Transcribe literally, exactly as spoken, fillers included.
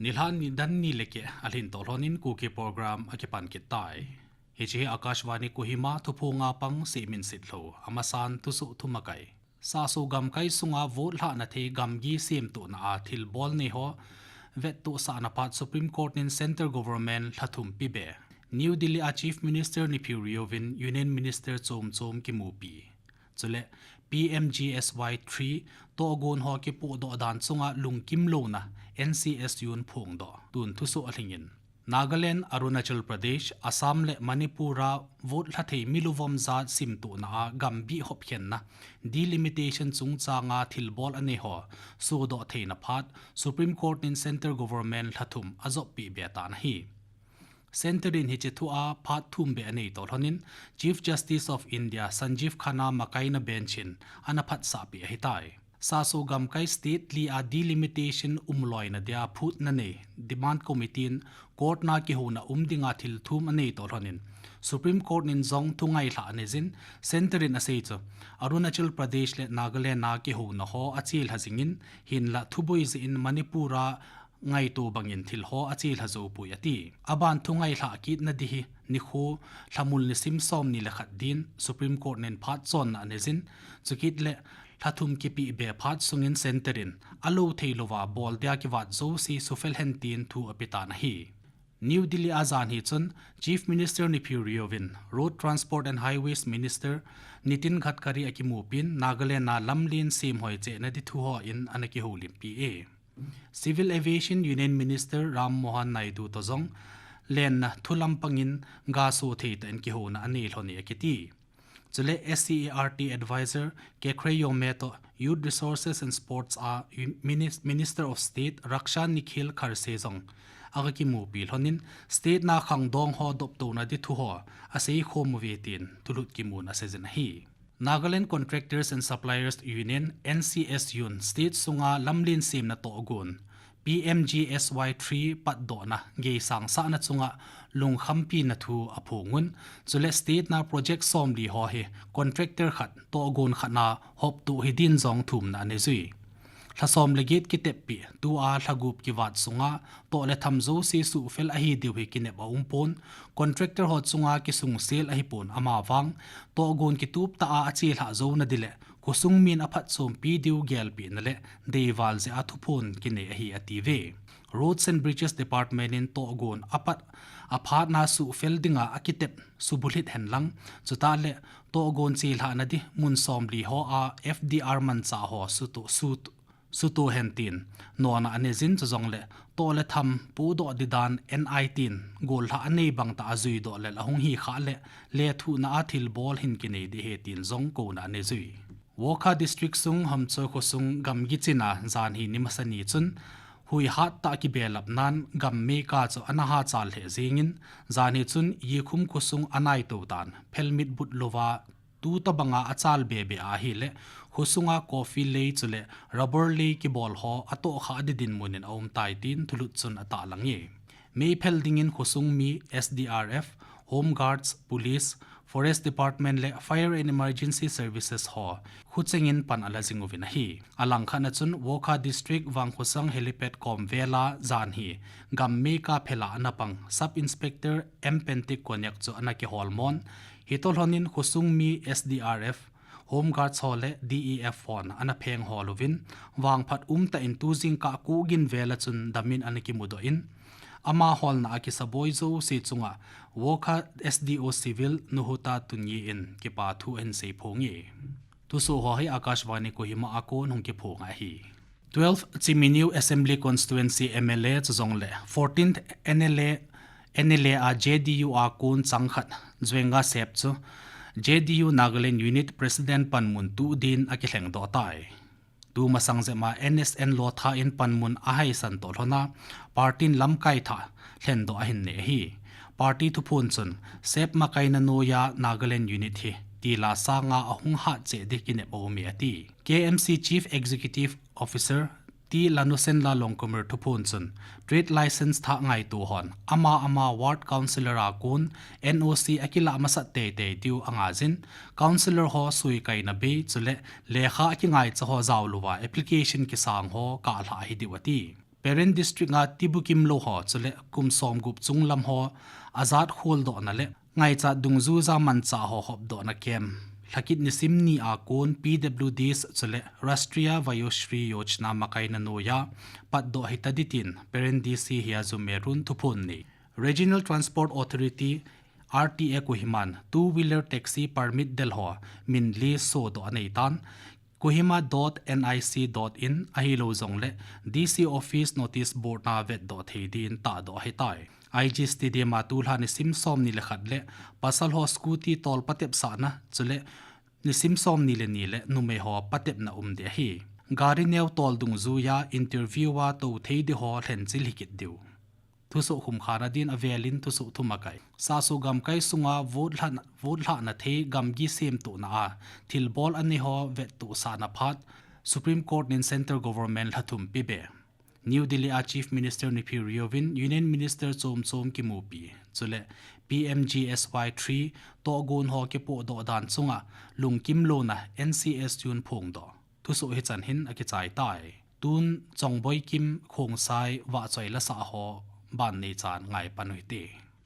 Nilhah nidan ni le keh alhin toh lhonin Kuki program akipan kit tai. Hiche hi Akashvani Kohima, thuphonga pang Seiminsitlhou, amasan thusoh thumakai. Sahso gamkai sunga vote lhahna thei gamgi semtohna a thilbol nei ho vettohsahna phat Supreme Court in Centre Government lha thum pebe. New Delhi a Chief Minister Neiphiu Rio vin Union Minister chom chom kimupi. Chule P M G S Y three tohgon ho kipohdoh dan chunga lungkim louna N C S U in phongdoh. Tun thusoh alhingin, Nagaland, Arunachal Pradesh, Assam le Manipur a vote lha thei mi luvum jat simtohna a gambih hopkhenna, delimitation chungchanga thilbol anei ho sodoh theina phat Supreme Court in Centre Government lha thum ajoppeh be tan ahi. Centre in hiche thu a phat thum be anei toh lhonin Chief Justice of India Sanjiv Khanna makaina bench in ana phatsahpeh ahitai. Sahso gamkai state li a delimitation umloina dia phutna nei Demand Committee in court na kihouna um dinga thil thum anei toh lhonin Supreme Court in jong thungailhah anei jin, Centre in asei chu Arunachal Pradesh le Nagaland a kihouna ho achelha jingin, hinla thuboi jeh in Manipur a ngaito bangin thil ho achelha jou poi ati. Aban thungailhah kitna di hi nikho lhamul nisim somni le khat din Supreme Court in phatchomna anei jin, chukit le lha thum kipeh be phat sungin Centre in alo thei louva bol dia kivat jouse sufel hen tin thu ape tan ahi. New Delhi a jan hi chun Chief Minister Neiphiu Rio vin Road Transport and Highways Minister Nitin Gadkari akimupin Nagaland a lamlen semhoi chehna di thu hon ana kihoulimpi e. Civil Aviation Union Minister Ram Mohan Naidu toh jong lenna thu lampangin gaso thei tah in kihouna anei lhon e akiti. Chule S C E R T Advisor Kekhre Yome toh Youth Resources and Sports a Minis-, Minister of State Raksha Nikhil Kharse jong aga kimupi lhonin state na khangdong ho doptouna di thu ho asei khom uve tin thulhut kimun asei jin ahi. Nagaland Contractors and Suppliers Union, N C S U in state sunga lamlen semna tohgon P M G S Y three patdohna geisangsahna chunga lungkhampina thu aphongun, chule state na project somli ho hi contractor khat tohgon khat na hoptoh hidin jong thumna anei jui. Lha som le get kiteppeh, tua lha gup kivat sunga toh le tham jouse suhfel ahi diu hi kinep aumpon, contractor ho chunga kisungsel ahipon amavang tohgon kitup tah a achelhah jouna di le khosung min aphatchompi diu gelpehna le deival jeh a thuphon kinei ahi atiuve. Roads and Bridges Department in tohgon apat aphatna suhfel dinga akitep subulhit henlang, chutah le tohgon chelhahna di mun somli ho a F D R manchah ho suto, sut, suto hen tin nona anei jin, chujongle toh le tham pudoh didan N I tin gollhah anei bang tah a juidoh lel ahung hi khah le lethuhna a thilbol hin kinei di ahi tin jong kouna anei jui. Wokha District sung Hamchoi khosung gamgi chin a jan hi ni masani chun hui hattah kibelap nan gam meikah chu ana hachal lheh jengin, jan hi chun Yikhum khosung anaito tan phelmit but louva tu tobanga achal bebe ahile khosunga coffee lei chule rubber lei kibol ho atohkhah di dinmun in aumtai tin thulhut chun atahlang e. Meiphel dingin khosung mi S D R F, Home Guards, Police, Forest Department le Fire and Emergency Services ho khuchengin pan ala jing uvin ahi. Alangkhat na chun Wokha District Vangkhosang Helipad kom vela jan hi gam meikah phela ana pang Sub Inspector M Pentik Konyak chu ana kiholmon, hitoh lhonin khosung mi S D R F, Home Guards ho le D E F hon ana pheng hol uvin, vangphat umtah in tu jingkah kogin vela chun damin ana kimudoh in, ama holna a kisaboi jouse chunga Wokha S D O Civil Nuhuta Tunyi in kipathu ahin seiphong e. Thusoh ho hi Akashvani Kohima a kon hung kiphong ahi. Twelve Chiminiu Assembly Constituency M L A chujongle fourteenth N L A, N L A a J D U a kon changkhat Juenga Sep chu J D U Nagaland Unit President panmun tu din akilhengdoh tai. Tumasang jep a N S N Lotha in panmun ahaisan toh lhona party in lamkai thah lhendoh ahin nei ahi. Party thuphon chun, Sep makaina noiya Nagaland unit hi, tila sanga ahung hat cheh ding kinep aume ati. K M C Chief Executive Officer T Lanusenla Longkumer thuphon chun, trade license thah ngaitu hon, ama ama ward councillor a kon, N O C akilah masat teitei diu angaiyin, councillor ho suikaina bei, chule lekha akingaicha ho jaolouva application kisang ho kahlha ahi diu ati. Peren District a tibukim lou ho, chule kum somgup chunglam ho, ajat kholdohna le, ngaichat dungjuiya manchah ho hopdohna camp, lhakit nisim ni a kon P W Ds chule Rashtriya Vayashri Yojana makaina noiya, patdoh hita ding tin, Peren D C Hia Zummerun thuphon nei. Regional Transport Authority, R T A Kohiman, two wheeler taxi permit del ho, min list sodoh aneitan, kohima dot N I C dot in ahilou jongle, D C office notice board na vetdoh thei din tahdoh ahitai. I G Stadium a tulha nisim somni le khat le, pasal ho scooty tol patepsahna, chule, nisim somni le ni le, numei ho patepna um ding ahi. Gari neo tol dungjuiya, interview a tou thei ding ho lhenchil hikit diu. Thusoh khumkhana din avelin thusoh thum akai. Sahso gamkai sunga vote lhahna, vote lhahna thei gamgi semtohna a, thilbol anei ho vettohsahna phat, Supreme Court in Central Government lhathum pebe. New Delhi a Chief Minister Neiphiu Rio vin Union Minister chom chom kimupi, chule P M G S Y three tohgon ho kipohdoh dan chunga lungkimlouna N C S U in phongdoh. Thusoh hichan hin akichai tai. Tun Chongboi Kim Khongsai vahchoi lasah ho ban neichan ngaipan uhite.